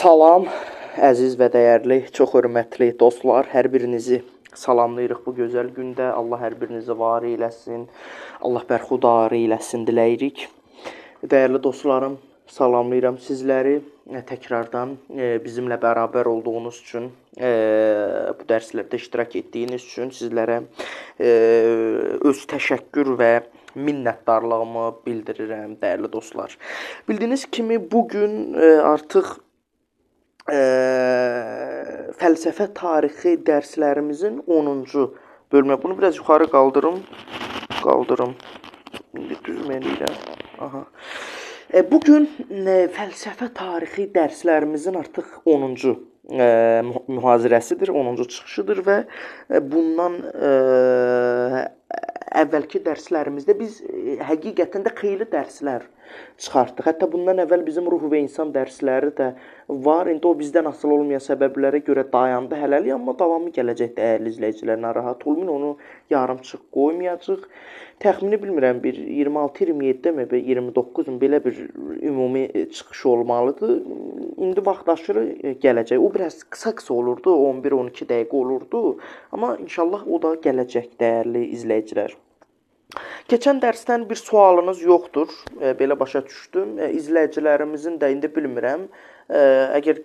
Salam, əziz və dəyərli, çox hörmətli dostlar, hər birinizi salamlayırıq bu gözəl gündə. Allah hər birinizi var eyləsin, Allah bərxudar eyləsin diləyirik. Dəyərli dostlarım, salamlayıram sizləri təkrardan bizimlə bərabər olduğunuz üçün, bu dərslərdə iştirak etdiyiniz üçün sizlərə öz təşəkkür və minnətdarlığımı bildirirəm, dəyərli dostlar. Bildiyiniz kimi bugün artıq fəlsəfə tarixi dərslərimizin 10-cu bölümü. Bunu biraz yuxarı qaldırım. İndi düzmə eləyirəm. Aha. Bugün fəlsəfə tarixi dərslərimizin artıq 10-cu mühazirəsidir, 10-cu çıxışıdır və bundan əvvəlki dərslərimizdə biz həqiqətən də xeyli dərslər çıxartdıq. Hətta bundan əvvəl bizim ruh və insan dərsləri də var. İndi o bizdən asılı olmayan səbəblərə görə dayandı hələlik, amma davamı gələcək, dəyərli izləyicilər, narahat olmayın, onu yarımçıq qoymayacaq. Təxmini bilmirəm, bir 26-27-də mi, 29 mi, belə bir ümumi çıxış olmalıdır. İndi vaxt aşırı gələcək. O biraz qısa-qısa olurdu, 11-12 dəqiqə olurdu. Amma inşallah o da gələcək, dəyərli izləyicilər. Keçən dərsdən bir sualınız yoxdur, belə başa düşdüm. İzləyicilərimizin də indi bilmirəm, əgər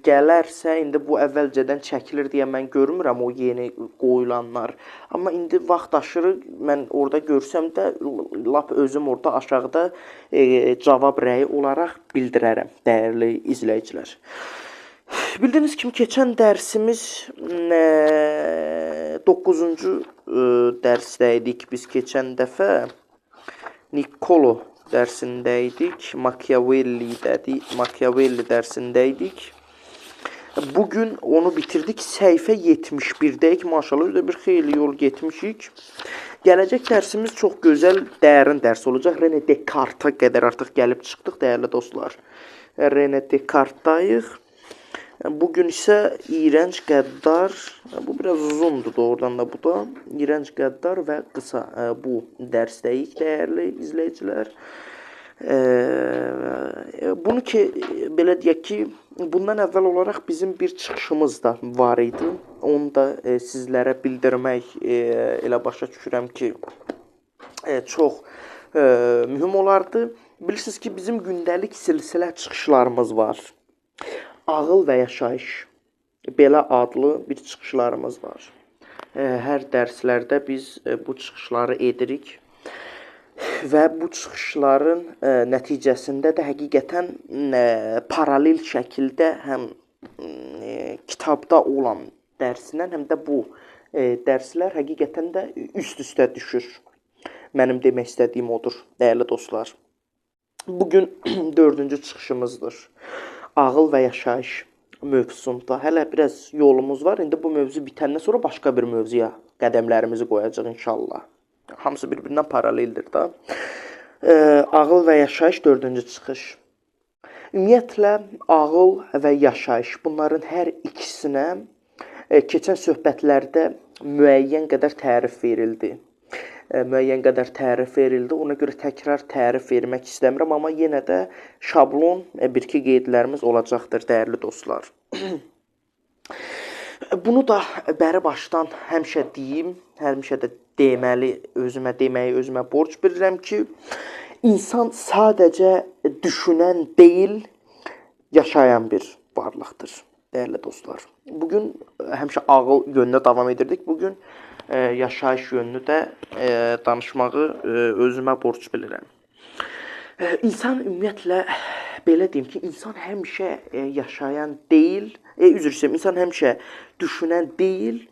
gələrsə, indi bu əvvəlcədən çəkilir deyə mən görmürəm o yeni qoyulanlar. Amma indi vaxt aşırı mən orada görsəm də, lap özüm orada aşağıda cavab rəyi olaraq bildirərəm, dəyərli izləyicilər. Bildiyiniz kimi keçən dərsimiz 9-cu dərsdə idik biz keçən dəfə. Niccolo dərsində idik, Machiavelli dərsində idik. Bugün onu bitirdik, səhifə 71-dəyik, maşallah, özü də bir xeyli yol getmişik. Gələcək dərsimiz çox gözəl, dərin dərs olacaq. René Descartes-a qədər artıq gəlib çıxdıq, dəyərli dostlar. René Descartes-dayıq. Bugün isə iyrənc, qəddar, bu biraz uzundur doğrudan da bu da, iyrənc, qəddar və qısa bu dərsdəyik, dəyərli izləyicilər. Bunu ki, belə deyək ki, bundan əvvəl olaraq bizim bir çıxışımız da var idi. Onu da sizlərə bildirmək elə başa düşürəm ki, çox mühüm olardı. Bilirsiniz ki, bizim gündəlik silsilə çıxışlarımız var. Ağıl və yaşayış belə adlı bir çıxışlarımız var. Hər dərslərdə biz bu çıxışları edirik və bu çıxışların nəticəsində də həqiqətən paralel şəkildə həm kitabda olan dərsindən, həm də bu dərslər həqiqətən də üst-üstə düşür. Mənim demək istədiyim odur, dəyərli dostlar. Bugün 4-cü çıxışımızdır. Ağıl və yaşayış mövzusunda hələ biraz yolumuz var. İndi bu mövzu bitəndən sonra başqa bir mövzuya qədəmlərimizi qoyacaq inşallah. Hamısı bir-birindən paraleldir da. Ağıl və yaşayış 4-cü çıxış. Ümumiyyətlə, ağıl və yaşayış, bunların hər ikisinə keçən söhbətlərdə müəyyən qədər tərif verildi. Ona görə təkrar tərif vermək istəmirəm, amma yenə də şablon bir-iki qeydlərimiz olacaqdır, dəyərli dostlar. Bunu da bəri başdan həmişə deyim, həmişə də deməli, özümə deməyi özümə borc bilirəm ki, insan sadəcə düşünən deyil, yaşayan bir varlıqdır, dəyərli dostlar. Bugün həmişə ağıl yönünə davam edirdik. Bugün yaşayış yönünü də danışmağı özümə borc bilirəm. İnsan ümumiyyətlə, belə deyim ki, insan həmişə yaşayan deyil, üzr istəyirəm, insan həmişə düşünən deyil,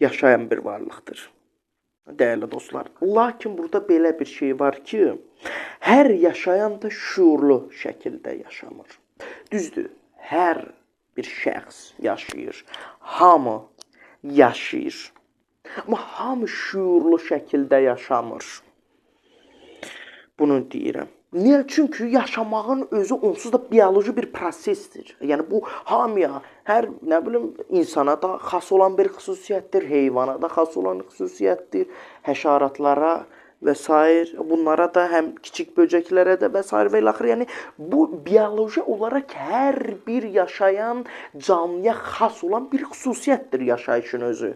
yaşayan bir varlıqdır, dəyərli dostlar. Lakin burada belə bir şey var ki, hər yaşayan da şüurlu şəkildə yaşamır. Düzdür, hər bir şəxs yaşayır, hamı yaşayır. Amma hamı şüurlu şəkildə yaşamır. Bunu deyirəm. Niyə? Çünki yaşamağın özü onsuz da bioloji bir prosesdir. Yəni bu hamıya, hər nə bilim insana da xas olan bir xüsusiyyətdir, heyvana da xas olan xüsusiyyətdir, həşəratlara və sair, bunlara da, həm kiçik böcəklərə də və sair və ilaxır. Yəni bu bioloji olaraq hər bir yaşayan canlıya xas olan bir xüsusiyyətdir yaşayışın özü.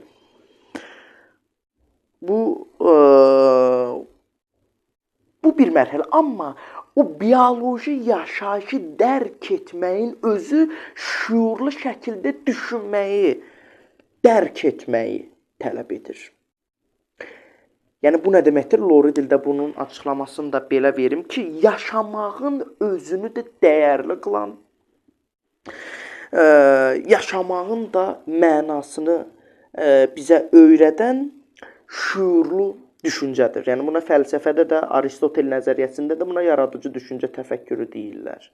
Bu bir mərhələ, amma o bioloji yaşayışı dərk etməyin özü şüurlu şəkildə düşünməyi, dərk etməyi tələb edir. Yəni bu nə deməkdir? Lori dildə bunun açıqlamasını da belə verim ki, yaşamağın özünü də dəyərli qılan, yaşamağın da mənasını bizə öyrədən şüurlu düşüncədir. Yəni buna fəlsəfədə də, Aristotel nəzəriyyəsində də buna yaradıcı düşüncə təfəkkürü deyirlər.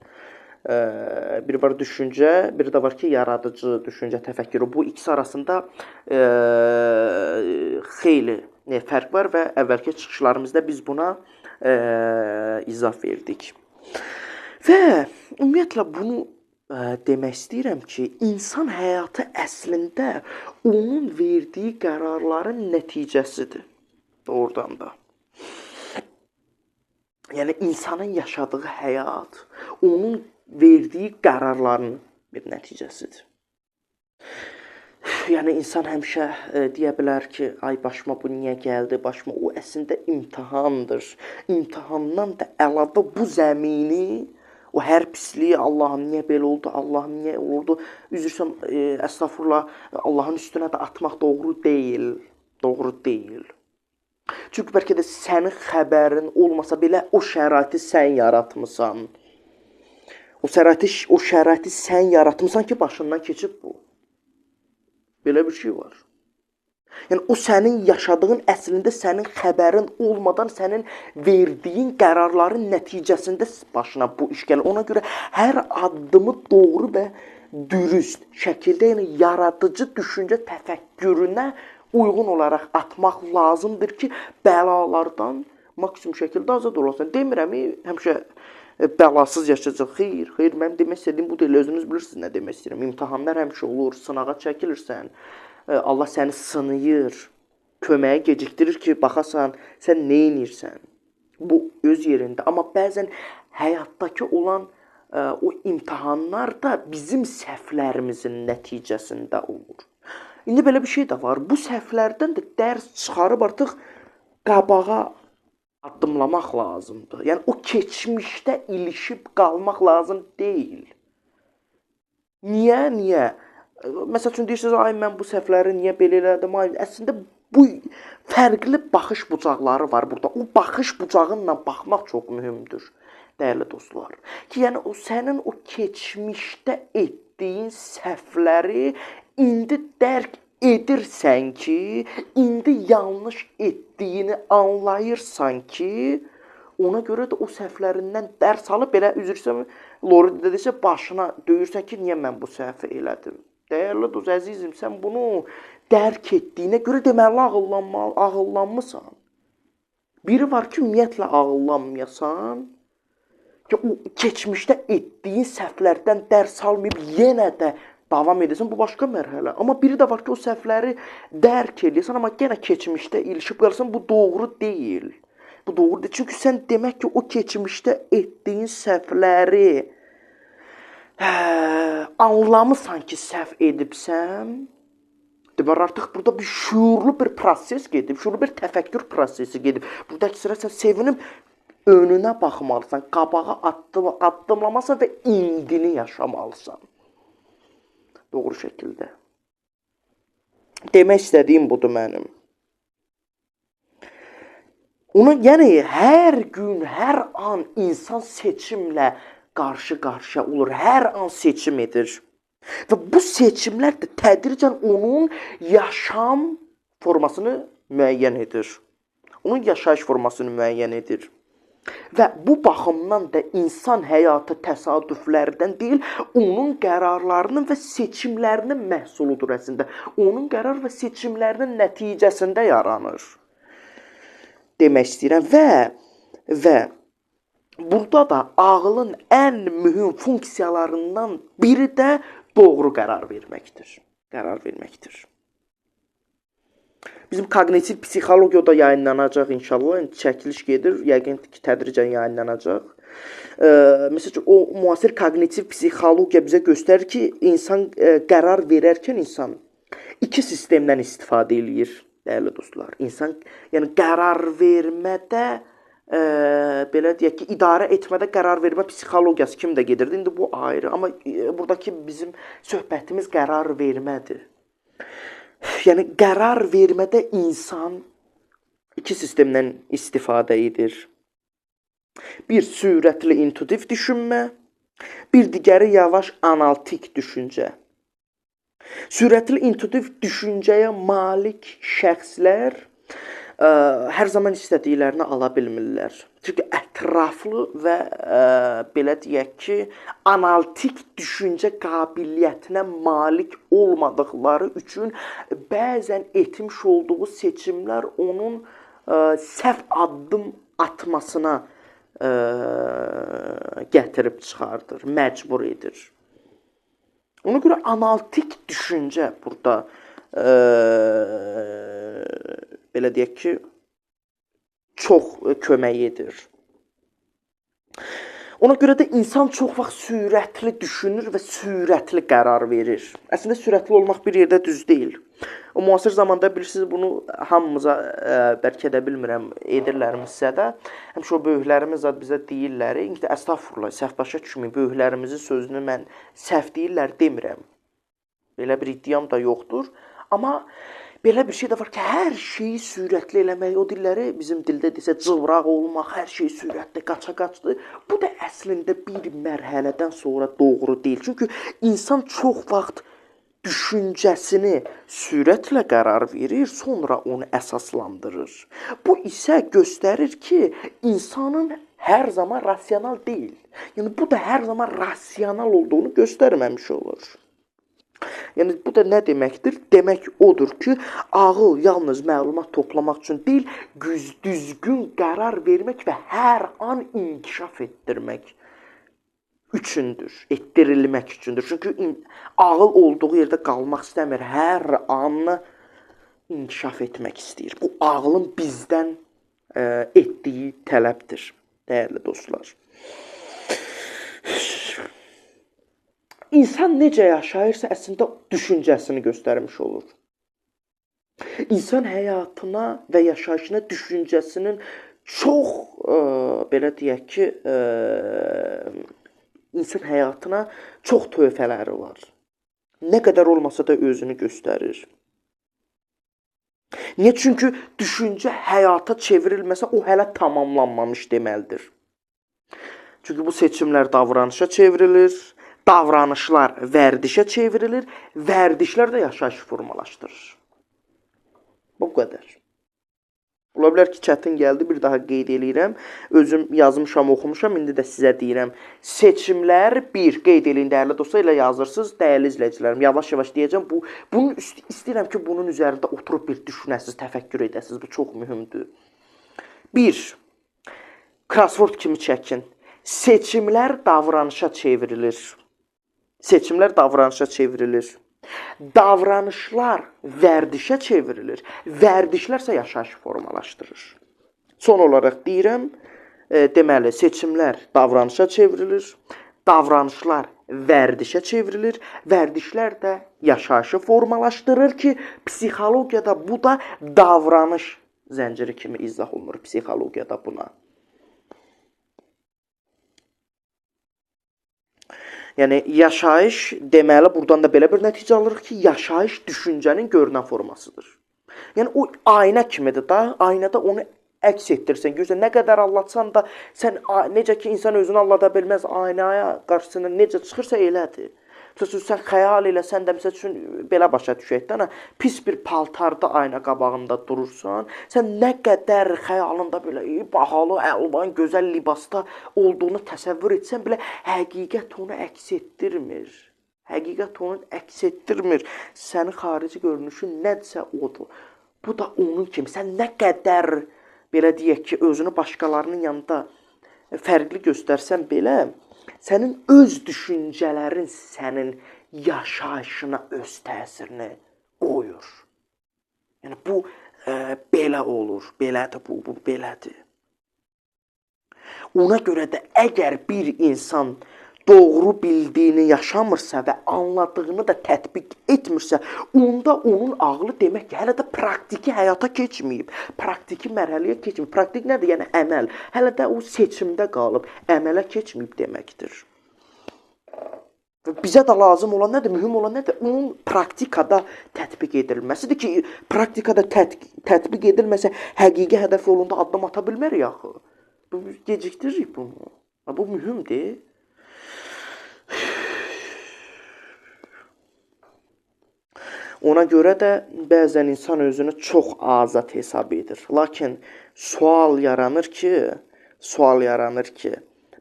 Bir var düşüncə, bir də var ki, yaradıcı düşüncə təfəkkürü. Bu ikisi arasında xeyli fərq var və əvvəlki çıxışlarımızda biz buna izah verdik. Və ümumiyyətlə bunu demək istəyirəm ki, insan həyatı əslində onun verdiyi qərarların nəticəsidir. Doğrudan da. Yəni insanın yaşadığı həyat onun verdiyi qərarların bir nəticəsidir. Yəni insan həmişə deyə bilər ki, ay başıma bu niyə gəldi, başıma o əslində imtahandır. İmtahandan da əlavə bu zəmini, o hər pisliyi, Allahım niyə belə oldu, Allahım niyə oldu, üzr istəyirəm, əstəğfurullah, Allahın üstünə də atmaq doğru deyil, doğru deyil. Çünki bəlkə də sənin xəbərin olmasa belə o şəraiti sən yaratmısan. O şəraiti sən yaratmısan ki, başından keçib bu. Belə bir şey var. Yəni o sənin yaşadığın əslində sənin xəbərin olmadan sənin verdiyin qərarların nəticəsində başına bu iş gəlir. Ona görə hər addımı doğru və dürüst şəkildə, yəni yaradıcı düşüncə təfəkkürünə uyğun olaraq atmaq lazımdır ki, bəlalardan maksimum şəkildə azad olasan. Demirəm, həmişə bəlasız yaşayacaq. Xeyr, xeyr, mənim demək istədiyim bu deyil. Özünüz bilirsiniz nə demək istəyirəm. İmtahanlar həmişə olur, sınağa çəkilirsən. Allah səni sınayır, köməyi gecikdirir ki, baxasan, sən nə edirsən? Bu öz yerində. Amma bəzən həyatdakı olan o imtahanlar da bizim səhvlərimizin nəticəsində olur. İndi belə bir şey də var. Bu səhvlərdən də dərs çıxarıb artıq qabağa addımlamaq lazımdır. Yəni o keçmişdə ilişib qalmaq lazım deyil. Niyə? Niyə? Məsəl üçün deyirsiniz, ay mən bu səhvləri niyə belə elədim? Ay, əslində bu fərqli baxış bucaqları var burada. O baxış bucağınla baxmaq çox mühümdür, dəyərli dostlar. Ki, yəni o sənin o keçmişdə etdiyin səhvləri indi dərk edirsən ki, indi yanlış etdiyini anlayırsan ki, ona görə də o səhvlərindən dərs alıb belə üzr istəyirəm, Lori dedisə başına döyürsən ki, niyə mən bu səhvi elədim? Dəyərli dost, əzizim, sən bunu dərk etdiyinə görə deməli ağıllanmısan. Biri var ki, ümumiyyətlə ağıllanmayasan, ki, o keçmişdə etdiyin səhvlərdən dərs almayıb yenə də davam edirsən, bu başqa mərhələ. Amma biri də var ki, o səhvləri dərk edirsən, amma yenə keçmişdə ilişib qalırsan, bu doğru deyil. Bu doğru deyil. Çünki sən demək ki, o keçmişdə etdiyin səhvləri anlamısan ki, səhv edibsən, demək artıq burada bir şüurlu bir proses gedib, şüurlu bir təfəkkür prosesi gedib. Burada əksinə sən sevinib önünə baxmalısan, qabağa addımlamalısan və indini yaşamalısan. Doğru şəkildə. Demək istədiyim budur mənim. Ona, yəni hər gün, hər an insan seçimlə qarşı-qarşıya olur. Hər an seçim edir. Və bu seçimlər də tədricən onun yaşam formasını müəyyən edir. Onun yaşayış formasını müəyyən edir. Və bu baxımdan da insan həyatı təsadüflərdən deyil, onun qərarlarının və seçimlərinin məhsuludur əslində. Onun qərar və seçimlərinin nəticəsində yaranır. Demək istəyirəm və burada da ağlın ən mühüm funksiyalarından biri də doğru qərar verməkdir. Qərar verməkdir. Bizim koqnitiv psixologiyada yayınlanacaq inşallah. İndi çəkiliş gedir, yəqin ki, tədricən yayınlanacaq. Məsəl üçün o müasir koqnitiv psixologiya bizə göstərir ki, insan qərar verərkən insan iki sistemdən istifadə eləyir, dəyərli dostlar. İnsan, yəni qərar vermədə, belə deyək ki, idarə etmədə qərar vermə psixologiyası kim də gedirdi. İndi bu ayrı, amma buradakı bizim söhbətimiz qərar vermədir. Yəni qərar vermədə insan iki sistemdən istifadə edir. Bir sürətli intuitiv düşünmə, bir digəri yavaş analitik düşüncə. Sürətli intuitiv düşüncəyə malik şəxslər hər zaman istədiklərini ala bilmirlər. Çünki ətraflı və belə deyək ki, analitik düşüncə qabiliyyətinə malik olmadıqları üçün bəzən etmiş olduğu seçimlər onun səhv addım atmasına gətirib çıxardır, məcbur edir. Ona görə analitik düşüncə burada belə deyək ki, çox kömək edir. Ona görə də insan çox vaxt sürətli düşünür və sürətli qərar verir. Əslində sürətli olmaq bir yerdə düz deyil. O müasir zamanda bilirsiniz, bunu hamımıza bəlkə də bilmirəm, edirlərmişsə də, həmişə o böyüklərimiz zad bizə deyirlər, indi əstağfurullah, səhv başa düşməyin, böyüklərimizin sözünü mən səhv deyirlər demirəm. Belə bir iddiam da yoxdur. Amma belə bir şey də var ki, hər şeyi sürətli eləmək, o dilləri bizim dildə desə cıvraq olmaq, hər şey sürətli, qaça-qaçdır. Bu da əslində bir mərhələdən sonra doğru deyil. Çünki insan çox vaxt düşüncəsini sürətlə qərar verir, sonra onu əsaslandırır. Bu isə göstərir ki, insanın hər zaman rasional deyil. Yəni bu da hər zaman rasional olduğunu göstərməmiş olur. Yəni bu da nə deməkdir? Demək odur ki, ağıl yalnız məlumat toplamaq üçün deyil, düzgün qərar vermək və hər an inkişaf etdirmək üçündür, etdirilmək üçündür. Çünki ağıl olduğu yerdə qalmaq istəmir, hər an inkişaf etmək istəyir. Bu ağılın bizdən etdiyi tələbdir, dəyərli dostlar. İnsan necə yaşayırsa, əslində düşüncəsini göstərmiş olur. İnsan həyatına və yaşayışına düşüncəsinin çox, belə deyək ki, insan həyatına çox töhfələri var. Nə qədər olmasa da özünü göstərir. Niyə? Çünki düşüncə həyata çevrilməsə, o hələ tamamlanmamış deməlidir. Çünki bu seçimlər davranışa çevrilir, davranışlar vərdişə çevrilir, vərdişlər də yaşayış formalaşdırır. Bu qədər. Ola bilər ki, çətin gəldi, bir daha qeyd eləyirəm. Özüm yazmışam, oxumuşam, indi də sizə deyirəm. Seçimlər bir, qeyd eləyin dəyərli dostlar, elə yazırsınız, dəyərli izləyicilərim. Yavaş-yavaş deyəcəm, bunun istəyirəm ki, bunun üzərində oturub bir düşünəsiniz, təfəkkür edəsiniz. Bu çox mühümdür. Bir, crossword kimi çəkin. Seçimlər davranışa çevrilir. Seçimlər davranışa çevrilir. Davranışlar vərdişə çevrilir. Vərdişlər isə yaşayış formalaşdırır. Son olaraq deyirəm, deməli, seçimlər davranışa çevrilir, davranışlar vərdişə çevrilir, vərdişlər də yaşayışı formalaşdırır ki, psixologiyada bu da davranış zənciri kimi izah olunur psixologiyada buna. Yəni, yaşayış, deməli, buradan da belə bir nəticə alırıq ki, yaşayış düşüncənin görünən formasıdır. Yəni, o ayna kimidir da, aynada onu əks etdirsən, görürsən, nə qədər aldatsan da, sən necə ki, insan özünü allada bilməz, aynaya qarşısına necə çıxırsa elədir. Məsəl üçün, sən xəyal eləsən də, məsəl üçün, belə başa düşək də, pis bir paltarda ayna qabağında durursan, sən nə qədər xəyalında belə bahalı, əlvan, gözəl libasda olduğunu təsəvvür etsən belə, həqiqət onu əks etdirmir. Həqiqət onu əks etdirmir. Sənin xarici görünüşün nədirsə odur. Bu da onun kimi. Sən nə qədər, belə deyək ki, özünü başqalarının yanında fərqli göstərsən belə, sənin öz düşüncələrin sənin yaşayışına öz təsirini qoyur. Yəni bu belə olur, belədir bu belədir. Ona görə də əgər bir insan doğru bildiyini yaşamırsa və anladığını da tətbiq etmirsə, onda onun ağlı demək ki, hələ də praktiki həyata keçməyib, praktiki mərhələyə keçməyib. Praktik nədir? Yəni əməl. Hələ də o seçimdə qalıb, əmələ keçməyib deməkdir. Və bizə də lazım olan nədir? Mühüm olan nədir? Onun praktikada tətbiq edilməsidir ki, praktikada tətbiq edilməsə həqiqi hədəf yolunda addım ata bilmərik axı. Biz gecikdiririk bunu. Bu mühümdir. Ona görə də bəzən insan özünü çox azad hesab edir. Lakin sual yaranır ki,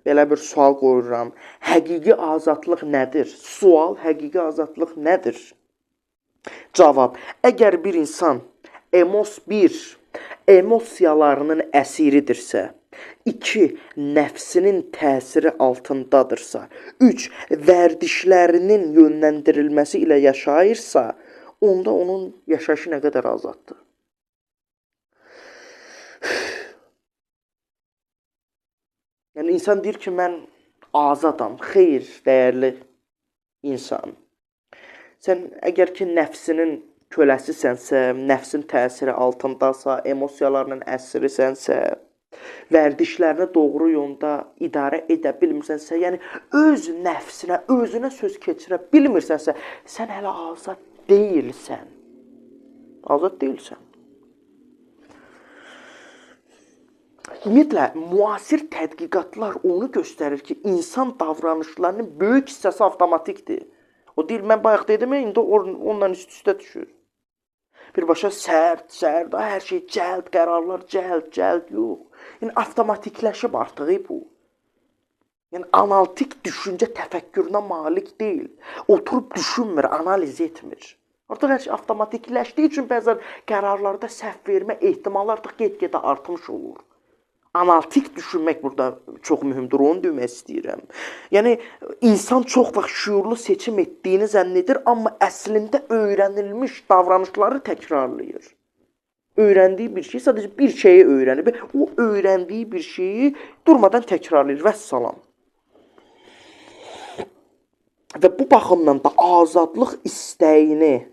belə bir sual qoyuram. Həqiqi azadlıq nədir? Sual, həqiqi azadlıq nədir? Cavab: əgər bir insan emosiyalarının əsiridirsə, 2. Nəfsinin təsiri altındadırsa, 3. Vərdişlərinin yönləndirilməsi ilə yaşayırsa, onda onun yaşayışı nə qədər azaddır? Yəni insan deyir ki, mən azadam. Xeyr, dəyərli insan. Sən əgər ki nəfsinin köləsisənsə, nəfsin təsiri altındasa, emosiyalarının əsirisənsə, vərdişlərini doğru yolda idarə edə bilmirsənsə, yəni öz nəfsinə, özünə söz keçirə bilmirsənsə, sən hələ azad deyilsən. Azad deyilsən. Ümumiyyətlə, müasir tədqiqatlar onu göstərir ki, insan davranışlarının böyük hissəsi avtomatikdir. O deyil, mən bayaq dedim, indi onunla üst-üstə düşür. Birbaşa sərt, hər şey cəld, qərarlar cəld, yox. Yəni, avtomatikləşib artıq bu. Yəni, analitik düşüncə təfəkkürünə malik deyil. Oturub düşünmür, analiz etmir. Artıq hər şey avtomatikləşdiyi üçün bəzən qərarlarda səhv vermə ehtimalı artıq get-gedə artmış olur. Analitik düşünmək burada çox mühümdür, onu demək istəyirəm. Yəni, insan çox vaxt şüurlu seçim etdiyini zənn edir, amma əslində öyrənilmiş davranışları təkrarlayır. Öyrəndiyi bir şey, sadəcə bir şeyi öyrənib, o öyrəndiyi bir şeyi durmadan təkrarlayır. Vəssalam. Və bu baxımdan da azadlıq istəyini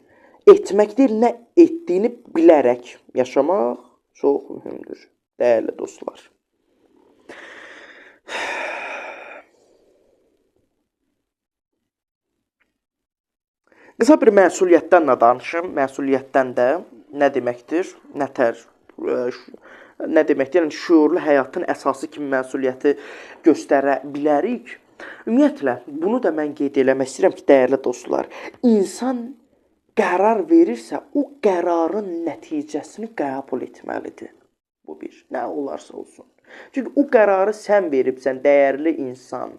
etmək deyil, nə etdiyini bilərək yaşamaq çox mühümdür, dəyərli dostlar. Qısa bir məsuliyyətdən də danışım. Məsuliyyətdən də nə deməkdir? Nə deməkdir? Yəni, şüurlu həyatın əsası kimi məsuliyyəti göstərə bilərik. Ümumiyyətlə, bunu da mən qeyd eləmək istəyirəm ki, dəyərli dostlar, insan qərar verirsə, o qərarın nəticəsini qəbul etməlidir. Bu bir, nə olarsa olsun. Çünki o qərarı sən veribsən, dəyərli insan.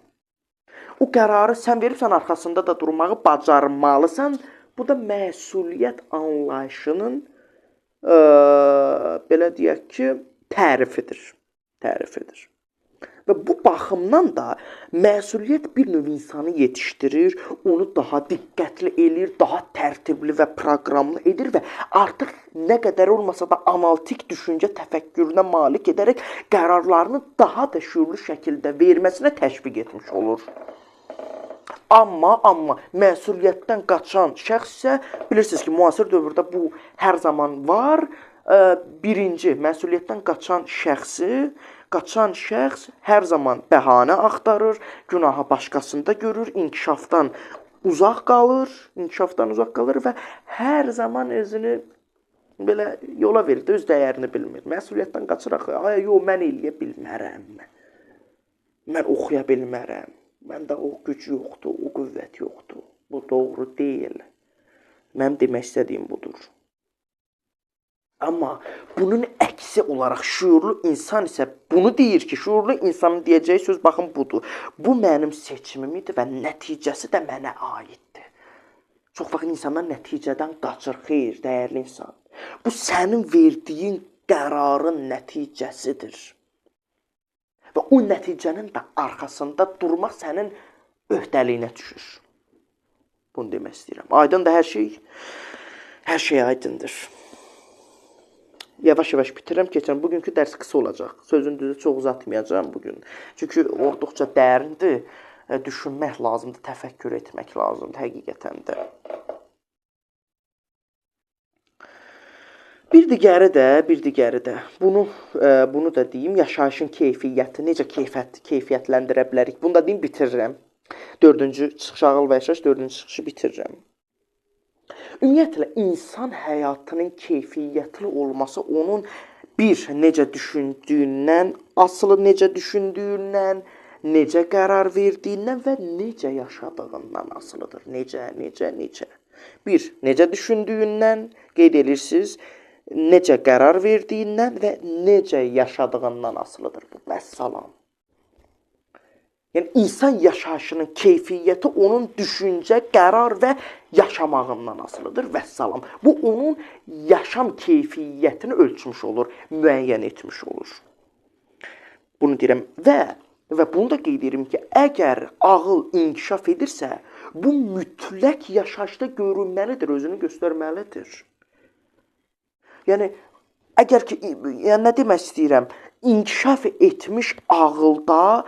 O qərarı sən veribsən, arxasında da durmağı bacarmalısan. Bu da məsuliyyət anlayışının, belə deyək ki, tərifidir. Tərifidir. Və bu baxımdan da məsuliyyət bir növ insanı yetişdirir, onu daha diqqətli eləyir, daha tərtibli və proqramlı edir və artıq nə qədər olmasa da analitik düşüncə təfəkkürünə malik edərək qərarlarını daha da şüurlu şəkildə verməsinə təşviq etmiş olur. Amma məsuliyyətdən qaçan şəxs isə bilirsiniz ki, müasir dövrdə bu hər zaman var. Birinci, məsuliyyətdən qaçan şəxs hər zaman bəhanə axtarır, günahı başqasında görür, inkişafdan uzaq qalır, və hər zaman özünü belə yola verir, öz dəyərini bilmir. Məsuliyyətdən qaçır axı, ay yox, mən eləyə bilmərəm, mən oxuya bilmərəm, məndə o güc yoxdur, o qüvvət yoxdur. Bu doğru deyil. Mənim demək istədiyim budur. Amma bunun əksi olaraq şüurlu insan isə bunu deyir ki, şüurlu insanın deyəcəyi söz baxın budur. Bu mənim seçimim idi və nəticəsi də mənə aiddir. Çox vaxt insanlar nəticədən qaçır. Xeyr, dəyərli insan. Bu sənin verdiyin qərarın nəticəsidir. Və o nəticənin də arxasında durmaq sənin öhdəliyinə düşür. Bunu demək istəyirəm. Aydın da hər şey aydındır. Yavaş-yavaş bitirirəm, keçirəm. Bugünkü dərs qısa olacaq. Sözün düzü çox uzatmayacağam bugün. Çünki olduqca dərindir. Düşünmək lazımdır, təfəkkür etmək lazımdır həqiqətən də. Bir digəri də, bunu da deyim, yaşayışın keyfiyyəti, necə keyfiyyətləndirə bilərik? Bunu da deyim, bitirirəm. Dördüncü çıxış, ağıl və yaşayış, dördüncü çıxışı bitirirəm. Ümumiyyətlə, insan həyatının keyfiyyətli olması onun bir, necə düşündüyündən, asılı necə düşündüyündən, necə qərar verdiyindən və necə yaşadığından asılıdır. Necə, necə, necə. Bir, necə düşündüyündən, qeyd edirsiniz, necə qərar verdiyindən və necə yaşadığından asılıdır bu. Vəssalam. Yəni, insan yaşayışının keyfiyyəti onun düşüncə, qərar və yaşamağından asılıdır. Vəssalam. Bu, onun yaşam keyfiyyətini ölçmüş olur, müəyyən etmiş olur. Bunu deyirəm. Və bunu da qeyd edirəm ki, əgər ağıl inkişaf edirsə, bu mütləq yaşayışda görünməlidir, özünü göstərməlidir. Yəni, əgər ki, yəni, nə demək istəyirəm? İnkişaf etmiş ağılda,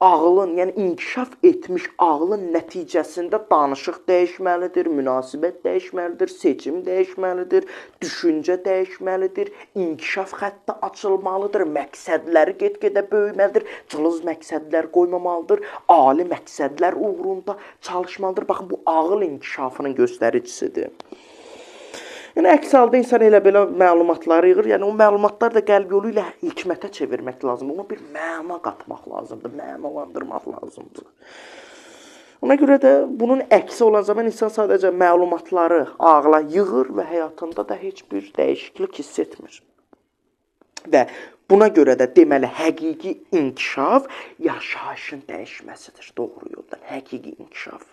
ağılın, yəni inkişaf etmiş ağılın nəticəsində danışıq dəyişməlidir, münasibət dəyişməlidir, seçim dəyişməlidir, düşüncə dəyişməlidir, inkişaf xətti açılmalıdır, məqsədləri get-gedə böyüməlidir, cılız məqsədlər qoymamalıdır, ali məqsədlər uğrunda çalışmalıdır. Baxın, bu ağıl inkişafının göstəricisidir. Yəni, əks halda insan elə belə məlumatları yığır. Yəni, o məlumatlar da qəlb yolu ilə hikmətə çevirmək lazımdır. Ona bir məna qatmaq lazımdır, mənalandırmaq lazımdır. Ona görə də bunun əksi olan zaman insan sadəcə məlumatları ağla yığır və həyatında da heç bir dəyişiklik hiss etmir. Və buna görə də deməli, həqiqi inkişaf yaşayışın dəyişməsidir doğru yoldan. Həqiqi inkişaf.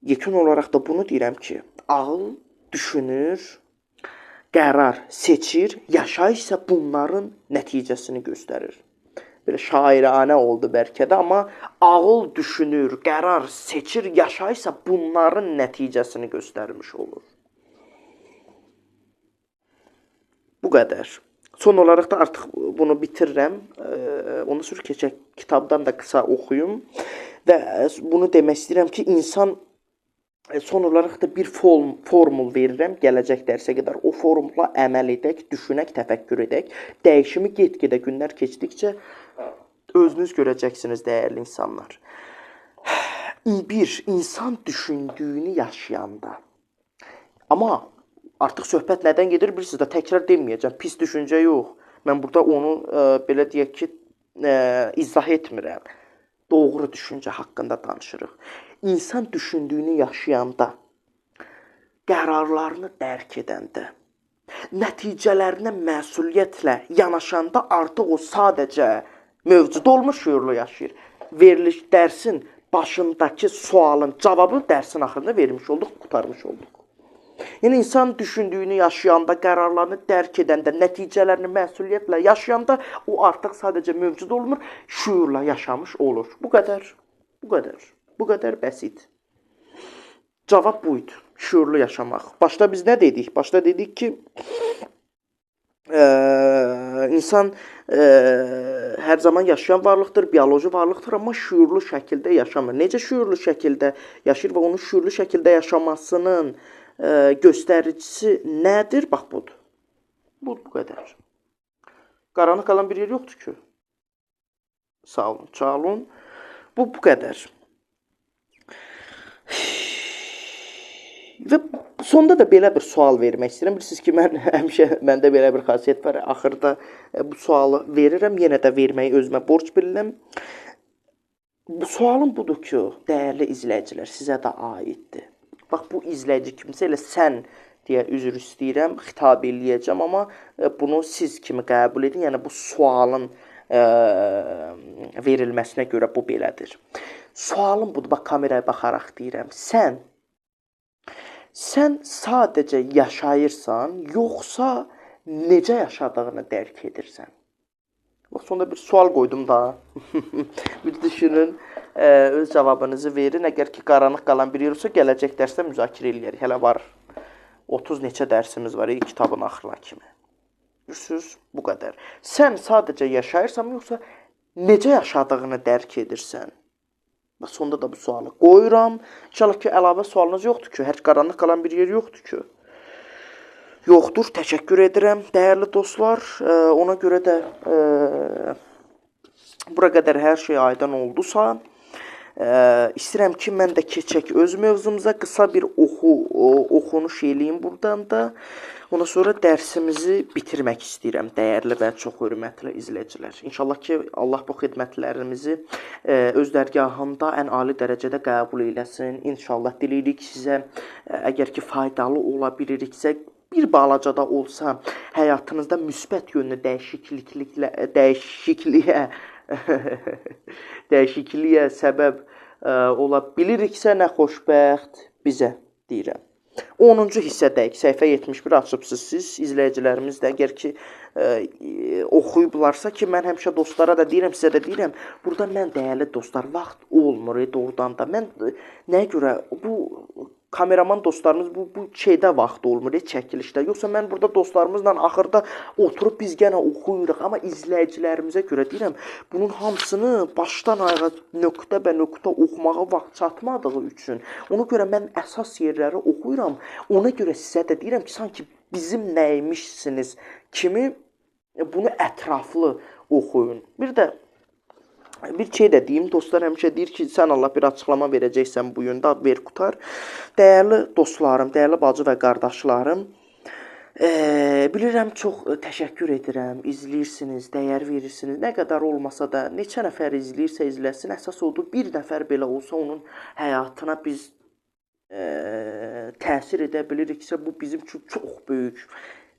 Yekun olaraq da bunu deyirəm ki, ağıl düşünür, qərar seçir, yaşayış isə bunların nəticəsini göstərir. Belə şairanə oldu bəlkə də, amma ağıl düşünür, qərar seçir, yaşayış isə bunların nəticəsini göstərmiş olur. Bu qədər. Son olaraq da artıq bunu bitirirəm. Ondan sonra keçək kitabdan da qısa oxuyum. Və bunu demək istəyirəm ki, insan son olaraq da bir formul verirəm gələcək dərsə qədər. O formula əməl edək, düşünək, təfəkkür edək. Dəyişimi get-gedə günlər keçdikcə özünüz görəcəksiniz, dəyərli insanlar. Bir, insan düşündüyünü yaşayanda. Amma artıq söhbət nədən gedir bilirsiniz də, təkrar deməyəcəm. Pis düşüncə yox. Mən burada onu belə deyək ki, izah etmirəm. Doğru düşüncə haqqında danışırıq. İnsan düşündüyünü yaşayanda, qərarlarını dərk edəndə, nəticələrinə məsuliyyətlə yanaşanda artıq o sadəcə mövcud olmur, şüurlu yaşayır. Veriliş dərsin başındakı sualın cavabını dərsin axırında vermiş olduq, qurtarmış olduq. Yəni, insan düşündüyünü yaşayanda, qərarlarını dərk edəndə, nəticələrini məsuliyyətlə yaşayanda o artıq sadəcə mövcud olmur, şüurla yaşamış olur. Bu qədər, bu qədər. Bu qədər bəsit. Cavab buydu. Şüurlu yaşamaq. Başda biz nə dedik? Başda dedik ki, insan hər zaman yaşayan varlıqdır, bioloji varlıqdır, amma şüurlu şəkildə yaşamır. Necə şüurlu şəkildə yaşayır və onun şüurlu şəkildə yaşamasının göstəricisi nədir? Bax, budur. Bu qədər. Qaranlıq qalan bir yer yoxdur ki. Sağ olun, sağ olun. Bu qədər. Və sonda da belə bir sual vermək istəyirəm. Bilirsiniz ki, mən həmişə məndə belə bir xasiyyət var. Axırda bu sualı verirəm. Yenə də verməyi özümə borc bilirəm. Bu sualım budur ki, dəyərli izləyicilər, sizə də aiddir. Bax, bu izləyici kimsə elə sən deyə üzr istəyirəm, xitab eləyəcəm, amma bunu siz kimi qəbul edin. Yəni, bu sualın verilməsinə görə bu belədir. Sualım budur, bax, kameraya baxaraq deyirəm. Sən sadəcə yaşayırsan, yoxsa necə yaşadığını dərk edirsən? Bax, sonda bir sual qoydum da. Bir düşünün, öz cavabınızı verin. Əgər ki, qaranlıq qalan bir yer olsa, gələcək dərsdə müzakirə eləyərik. Hələ var. 30 neçə dərsimiz var kitabın axırına kimi. Görürsüz, bu qədər. Sən sadəcə yaşayırsan, yoxsa necə yaşadığını dərk edirsən? Və sonda da bu sualı qoyuram. İnşallah ki, əlavə sualınız yoxdur ki, hər qaranlıq qalan bir yer yoxdur ki. Yoxdur, təşəkkür edirəm, dəyərli dostlar. Ona görə də bura qədər hər şey aydın oldusa, istəyirəm ki, mən də keçək öz mövzumuza, qısa bir oxunuş eləyim buradan da. Ondan sonra dərsimizi bitirmək istəyirəm, dəyərli və çox hörmətli izləyicilər. İnşallah ki, Allah bu xidmətlərimizi öz dərgahında ən ali dərəcədə qəbul eləsin. İnşallah diləyirik sizə, əgər ki, faydalı ola biliriksə, bir balaca da olsa həyatınızda müsbət yönlü dəyişikliyə səbəb ola biliriksə, nə xoşbəxt bizə deyirəm. 10-cu hissədəyik, səhifə 71 açıbsınız siz, izləyicilərimiz də əgər ki oxuyublarsa ki, mən həmişə dostlara da deyirəm, sizə də deyirəm, burada mən dəyərli dostlar, vaxt olmur doğrudan da. Mən nəyə görə bu kameraman dostlarımız bu şeydə vaxt olmur, çəkilişdə. Yoxsa mən burada dostlarımızla axırda oturub biz gənə oxuyuruq, amma izləyicilərimizə görə deyirəm, bunun hamısını başdan ayağa nöqtə bə nöqtə oxumağa vaxt çatmadığı üçün, ona görə mən əsas yerləri oxuyuram. Ona görə sizə də deyirəm ki, sanki bizim nəymişsiniz kimi bunu ətraflı oxuyun. Bir də bir şey də deyim, dostlar həmişə deyir ki, sən Allah bir açıqlama verəcəksən bu yöndə, ver qutar. Dəyərli dostlarım, dəyərli bacı və qardaşlarım, bilirəm çox təşəkkür edirəm, izləyirsiniz, dəyər verirsiniz. Nə qədər olmasa da, neçə nəfər izləyirsə izləsin, əsas odur, bir nəfər belə olsa onun həyatına biz təsir edə biliriksə, bu bizim üçün çox böyük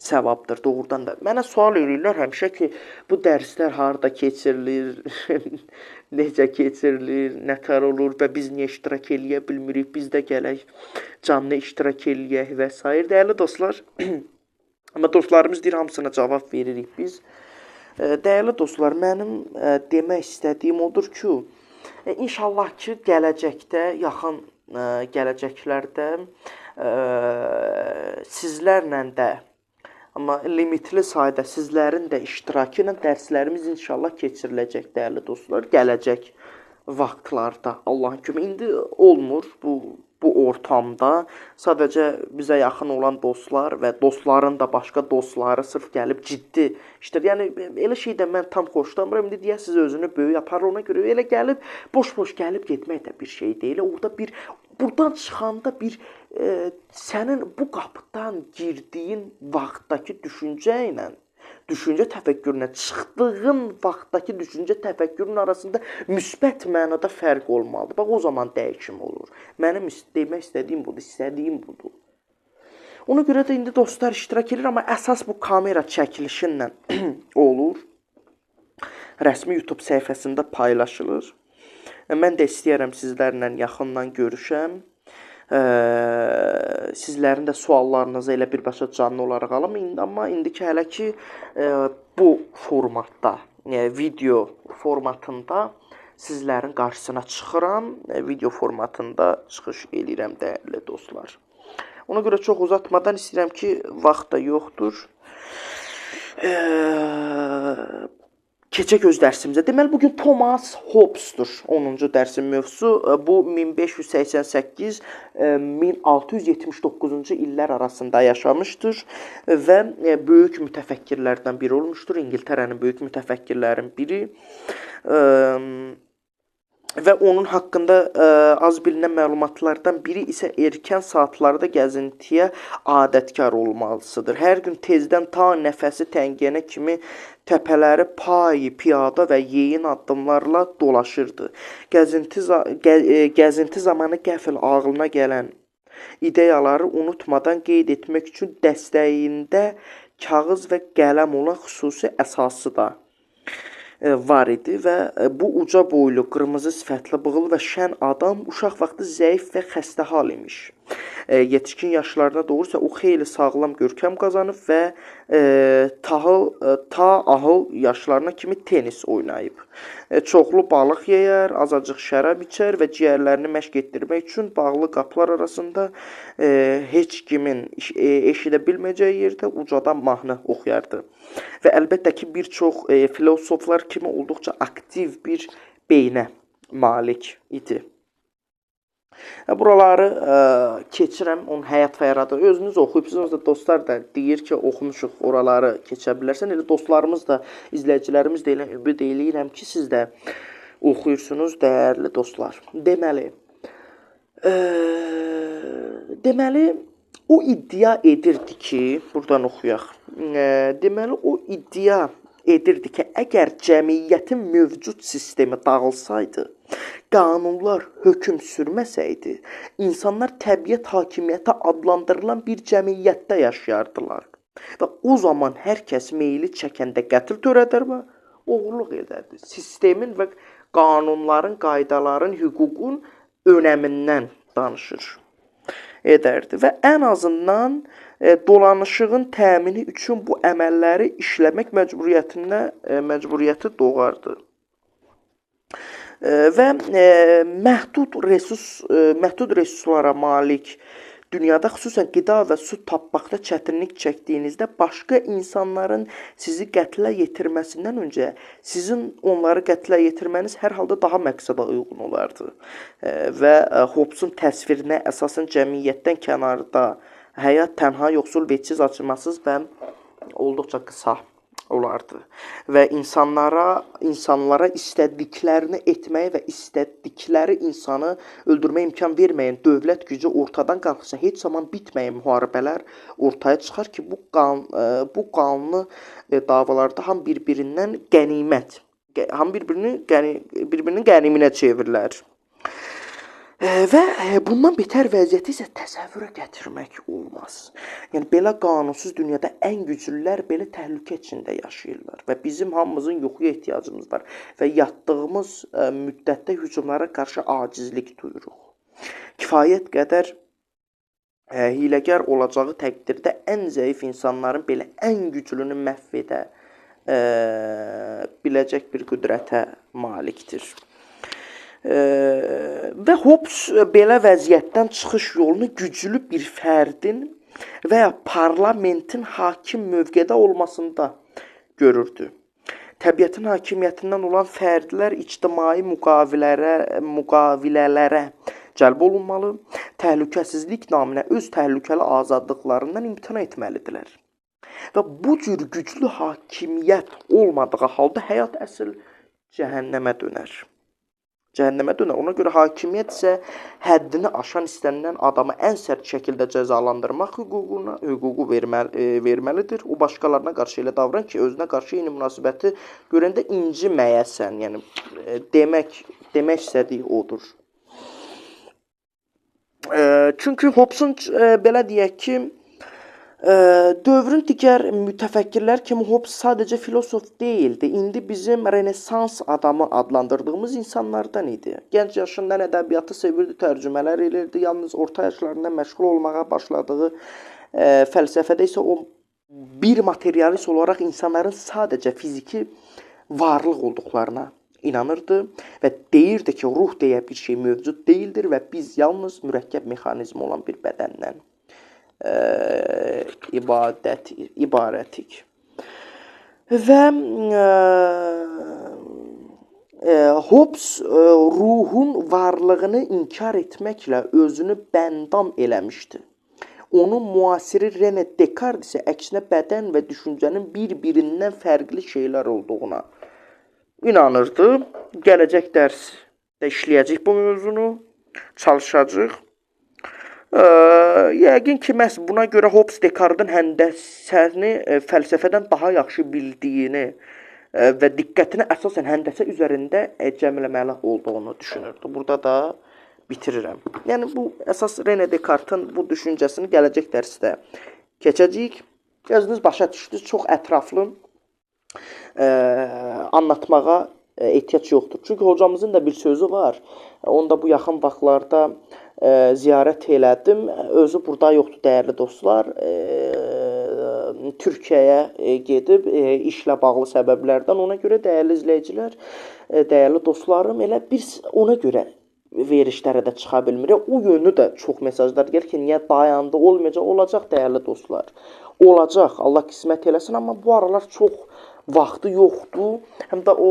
səvabdır doğrudan da. Mənə sual eləyirlər həmişə ki, bu dərslər harda keçirilir, necə keçirilir, nətər olur və biz niyə iştirak eləyə bilmirik, biz də gələk canlı iştirak eləyək və s. Dəyərli dostlar, amma dostlarımız deyir, hamısına cavab veririk biz. Dəyərli dostlar, mənim demək istədiyim odur ki, inşallah ki, gələcəkdə, yaxın gələcəklərdə sizlərlə də, amma limitli sayda sizlərin də iştirakı ilə dərslərimiz inşallah keçiriləcək, dəyərli dostlar, gələcək vaxtlarda Allahın köməyi. İndi olmur bu ortamda. Sadəcə bizə yaxın olan dostlar və dostların da başqa dostları sırf gəlib ciddi işlər. Yəni elə şey də mən tam xoşlamıram. İndi deyəsiniz özünü böyük aparır, ona görə elə gəlib boş-boş gəlib getmək də bir şey deyil. Orada bir buradan çıxanda bir sənin bu qapıdan girdiyin vaxtdakı düşüncə ilə, düşüncə təfəkkürünə çıxdığın vaxtdakı düşüncə təfəkkürünün arasında müsbət mənada fərq olmalıdır. Bax, o zaman dəyişim olur. Mənim demək istədiyim budur, istədiyim budur. Ona görə də indi dostlar iştirak edir, amma əsas bu kamera çəkilişinlə olur. Rəsmi YouTube səhifəsində paylaşılır. Mən də istəyirəm sizlərlə yaxından görüşəm. Sizlərin də suallarınızı elə birbaşa canlı olaraq alım. Amma indiki hələ ki bu formatda, video formatında sizlərin qarşısına çıxıram. Video formatında çıxış eləyirəm, dəyərli dostlar. Ona görə çox uzatmadan istəyirəm ki, vaxt da yoxdur. Keçək öz dərsimizə. Deməli, bugün Thomas Hobbes'dur 10-cu dərsin mövzusu. Bu, 1588-1679-cu illər arasında yaşamışdır və böyük mütəfəkkirlərdən biri olmuşdur. İngiltərənin böyük mütəfəkkirlərin biri. Və onun haqqında az bilinən məlumatlardan biri isə erkən saatlarda gəzintiyə adətkar olmalısıdır. Hər gün tezdən ta nəfəsi təngiyənə kimi təpələri payı, piyada və yeyin addımlarla dolaşırdı. Gəzinti zamanı qəfil ağlına gələn ideyaları unutmadan qeyd etmək üçün dəstəyində kağız və qələm olan xüsusi əsası da var idi və bu uca boylu, qırmızı sifətli, bığıl və şən adam uşaq vaxtı zəif və xəstəhal imiş. Yetişkin yaşlarına doğru isə o xeyli sağlam görkəm qazanıb və ta ahıl yaşlarına kimi tenis oynayıb. Çoxlu balıq yeyər, azacıq şərab içər və ciyərlərini məşq etdirmək üçün bağlı qapılar arasında heç kimin eşidə bilməyəcəyi yerdə ucadan mahnı oxuyardı. Və əlbəttə ki, bir çox filosoflar kimi olduqca aktiv bir beynə malik idi. Buraları keçirəm, onun həyat və yaradığı. Özünüz oxuyubsunuz da, dostlar da deyir ki, oxumuşuq, oraları keçə bilərsən. Elə dostlarımız da, izləyicilərimiz də elə ümid eləyirəm ki, siz də oxuyursunuz, dəyərli dostlar. Deməli, o iddia edirdi ki, buradan oxuyaq. Deməli, o iddia edirdi ki, əgər cəmiyyətin mövcud sistemi dağılsaydı, qanunlar hökm sürməsəydi, insanlar təbiət hakimiyyəti adlandırılan bir cəmiyyətdə yaşayardılar. Və o zaman hər kəs meyli çəkəndə qətl törədər və oğurluq edərdi. Sistemin və qanunların, qaydaların, hüququn önəmindən danışır edərdi və ən azından dolanışığın təmini üçün bu əməlləri işləmək məcburiyyəti doğardı. Və məhdud resurslara malik dünyada xüsusən qida və su tapmaqda çətinlik çəkdiyinizdə başqa insanların sizi qətlə yetirməsindən öncə sizin onları qətlə yetirməniz hər halda daha məqsədə uyğun olardı. Və Hobbesin təsvirinə əsasən cəmiyyətdən kənarda həyat tənha, yoxsul, vecsiz, acımasız və olduqca qısa olardı. Və insanlara istədiklərini etməyi və istədikləri insanı öldürməyə imkan verməyən dövlət gücü ortadan qalxsa, heç zaman bitməyən müharibələr ortaya çıxar ki, bu qanlı davalarda ham bir-birindən qənimət, ham birinin qəniminə çevirilər. Və bundan betər vəziyyəti isə təsəvvürə gətirmək olmaz. Yəni, belə qanunsuz dünyada ən güclülər belə təhlükə içində yaşayırlar və bizim hamımızın yuxuya ehtiyacımız var və yatdığımız müddətdə hücumlara qarşı acizlik duyuruq. Kifayət qədər hiləgər olacağı təqdirdə ən zəif insanların belə ən güclünü məhv edə biləcək bir qüdrətə malikdir. Və Hobbes belə vəziyyətdən çıxış yolunu güclü bir fərdin və ya parlamentin hakim mövqedə olmasında görürdü. Təbiətin hakimiyyətindən olan fərdlər ictimai müqavilələrə cəlb olunmalı, təhlükəsizlik naminə öz təhlükəli azadlıqlarından imtina etməlidirlər. Və bu cür güclü hakimiyyət olmadığı halda həyat əsl cəhənnəmə dönər. Cəhənnəmə dönər. Ona görə hakimiyyət isə həddini aşan istənilən adamı ən sərt şəkildə cəzalandırmaq hüququ verməlidir. O başqalarına qarşı elə davran ki, özünə qarşı eyni münasibəti görəndə inciməyəsən. Yəni demək istədiyi odur. Çünki Hobbesin belə deyək ki, dövrün digər mütəfəkkirlər kimi Hobbes sadəcə filosof deyildi. İndi bizim Renesans adamı adlandırdığımız insanlardan idi. Gənc yaşından ədəbiyyatı sevirdi, tərcümələr elirdi. Yalnız orta yaşlarında məşğul olmağa başladığı fəlsəfədə isə o bir materialist olaraq insanların sadəcə fiziki varlıq olduqlarına inanırdı və deyirdi ki, ruh deyə bir şey mövcud deyildir və biz yalnız mürəkkəb mexanizmi olan bir bədəndən ibarətik. Və Hobbes ruhun varlığını inkar etməklə özünü bəndam eləmişdi. Onun müasiri Rene Descartes isə əksinə bədən və düşüncənin bir-birindən fərqli şeylər olduğuna inanırdı. Gələcək dərsdə işləyəcək bu mövzunu, çalışacaq. Yəqin ki, məhz buna görə Hobbes Descartesin həndəsəni fəlsəfədən daha yaxşı bildiyini və diqqətini əsasən həndəsə üzərində cəmləməli olduğunu düşünürdü. Burada da bitirirəm. Yəni, bu əsas Rene Descartesin bu düşüncəsini gələcək dərsdə keçəcəyik. Özünüz başa düşdünüz, çox ətraflı anlatmağa ehtiyac yoxdur. Çünki hocamızın da bir sözü var. Onda bu yaxın vaxtlarda ziyarət elədim. Özü burada yoxdur dəyərli dostlar. Türkiyəyə gedib işlə bağlı səbəblərdən. Ona görə dəyərli izləyicilər, dəyərli dostlarım, elə bir ona görə verişlərə də çıxa bilmirik. O yönlü də çox mesajlar gəlir ki, niyə dayandı, olmayacaq, olacaq dəyərli dostlar. Olacaq, Allah qismət eləsin, amma bu aralar çox vaxtı yoxdur. Həm də o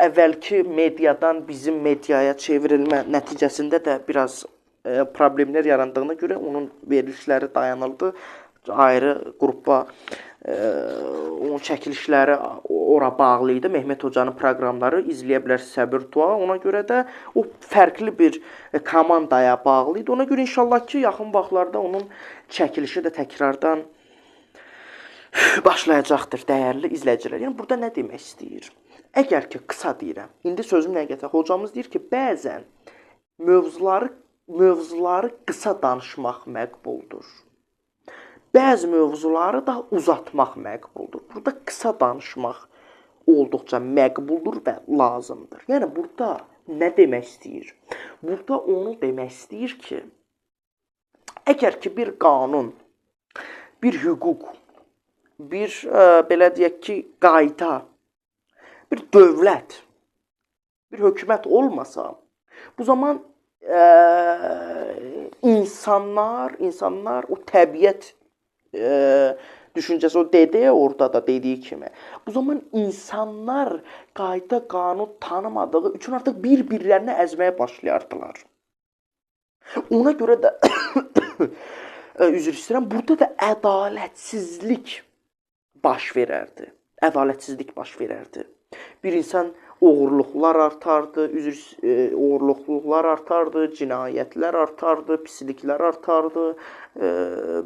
əvvəlki mediadan bizim mediaya çevrilmə nəticəsində də biraz problemlər yarandığına görə onun verilişləri dayanıldı. Ayrı qrupa onun çəkilişləri ora bağlı idi. Mehmet Hocanın proqramları izləyə bilərsiniz Səbir Dua. Ona görə də o fərqli bir komandaya bağlı idi. Ona görə inşallah ki, yaxın vaxtlarda onun çəkilişi də təkrardan başlayacaqdır dəyərli izləyicilər. Yəni burada nə demək istəyir? Əgər ki, qısa deyirəm. İndi sözüm nəyə gətirir? Hocamız deyir ki, bəzən mövzuları qısa danışmaq məqbuldur. Bəzi mövzuları da uzatmaq məqbuldur. Burada qısa danışmaq olduqca məqbuldur və lazımdır. Yəni burada nə demək istəyir? Burada onu demək istəyir ki, əgər ki bir qanun, bir hüquq, bir belə deyək ki, qayda, bir dövlət, bir hökumət olmasa, bu zaman insanlar o təbiət düşüncəsi, o dedi orada da dediyi kimi. Bu zaman insanlar qayda, qanun tanımadığı üçün artıq bir-birlərini əzməyə başlayardılar. Ona görə də üzr istəyirəm, burada da ədalətsizlik baş verərdi. Ədalətsizlik baş verərdi. Bir insan oğurluqlar artardı, oğurluqlar artardı, cinayətlər artardı, pisliklər artardı,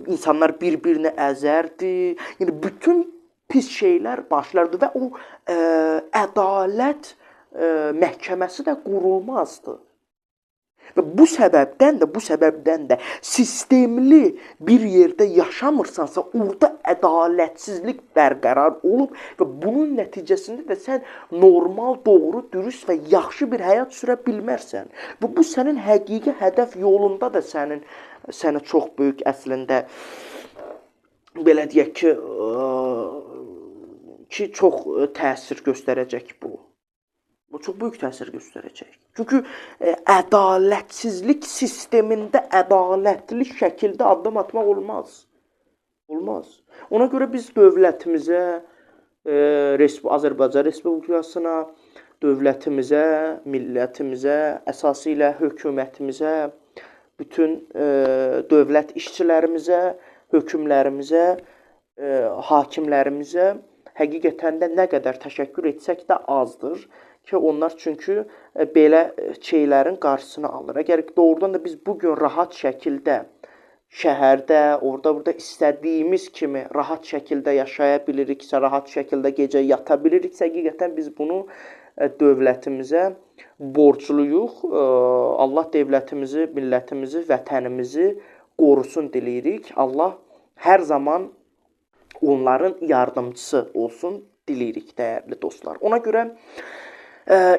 insanlar bir-birini əzərdi. Yəni bütün pis şeylər başlardı və o ədalət məhkəməsi də qurulmazdı. Və bu səbəbdən də sistemli bir yerdə yaşamırsansa, orada ədalətsizlik bərqərar olub və bunun nəticəsində də sən normal, doğru, dürüst və yaxşı bir həyat sürə bilmərsən. Və bu sənin həqiqi hədəf yolunda da sənə çox böyük əslində belə deyək ki, çox təsir göstərəcək bu. Bu çox böyük təsir göstərəcək. Çünki ədalətsizlik sistemində ədalətli şəkildə addım atmaq olmaz. Olmaz. Ona görə biz dövlətimizə, Azərbaycan Respublikasına, dövlətimizə, millətimizə, əsası ilə hökumətimizə, bütün dövlət işçilərimizə, hökmlərimizə, hakimlərimizə həqiqətən də nə qədər təşəkkür etsək də azdır ki, onlar çünki belə şeylərin qarşısını alır. Əgər doğrudan da biz bugün rahat şəkildə şəhərdə, orada-burada istədiyimiz kimi rahat şəkildə yaşaya biliriksə, rahat şəkildə gecə yata biliriksə, həqiqətən biz bunu dövlətimizə borcluyuq. Allah dövlətimizi, millətimizi, vətənimizi qorusun diləyirik. Allah hər zaman onların yardımcısı olsun diləyirik, dəyərli dostlar. Ona görə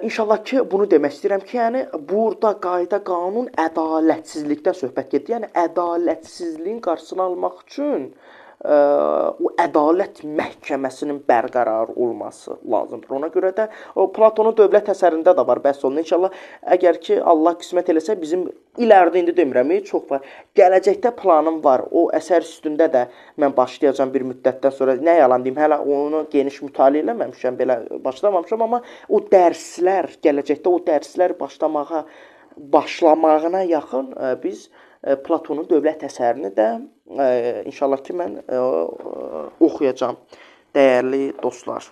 İnşallah ki, bunu demək istəyirəm ki, yəni burada qayda, qanun ədalətsizlikdən söhbət gedir. Yəni ədalətsizliyin qarşısını almaq üçün o ədalət məhkəməsinin bərqərar olması lazımdır. Ona görə də o Platonun Dövlət əsərində də var bəhs olunur. İnşallah əgər ki Allah qismət eləsə bizim ilərdə, indi demirəm, çox var. Gələcəkdə planım var. O əsər üstündə də mən başlayacağam bir müddətdən sonra. Nə yalan deyim, hələ onu geniş mütaliə eləməmişəm, belə başlamamışam, amma o dərslər, gələcəkdə o dərslər başlamağına yaxın biz Platonun Dövlət əsərini də inşallah ki mən oxuyacağam, dəyərli dostlar.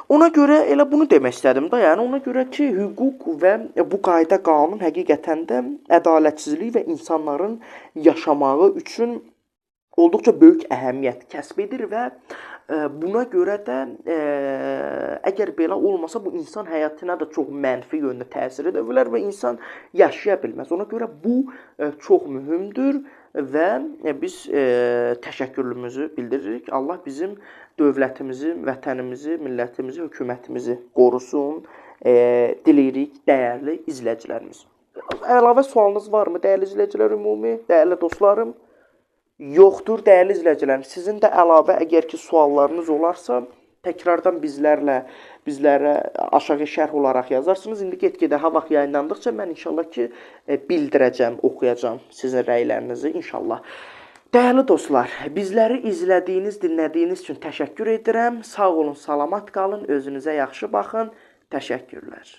Ona görə elə bunu demək istədim də, yəni ona görə ki, hüquq və bu qayda qanun həqiqətən də ədalətsizlik və insanların yaşamağı üçün olduqca böyük əhəmiyyət kəsb edir və buna görə də əgər belə olmasa bu insan həyatına da çox mənfi yönlü təsir edə bilər və insan yaşaya bilməz. Ona görə bu çox mühümdür və biz təşəkkürümüzü bildiririk. Allah bizim dövlətimizi, vətənimizi, millətimizi, hökumətimizi qorusun diləyirik, dəyərli izləyicilərimiz. Əlavə sualınız varmı, dəyərli izləyicilər ümumi, dəyərli dostlarım? Yoxdur, dəyərli izləyicilərim. Sizin də əlavə əgər ki suallarınız olarsa, təkrardan bizlərə aşağı şərh olaraq yazarsınız. İndi get-gedə ha vaxt yayınlandıqca mən inşallah ki bildirəcəm, oxuyacağam sizin rəylərinizi inşallah. Dəyərli dostlar, bizləri izlədiyiniz, dinlədiyiniz üçün təşəkkür edirəm. Sağ olun, salamat qalın, özünüzə yaxşı baxın. Təşəkkürlər.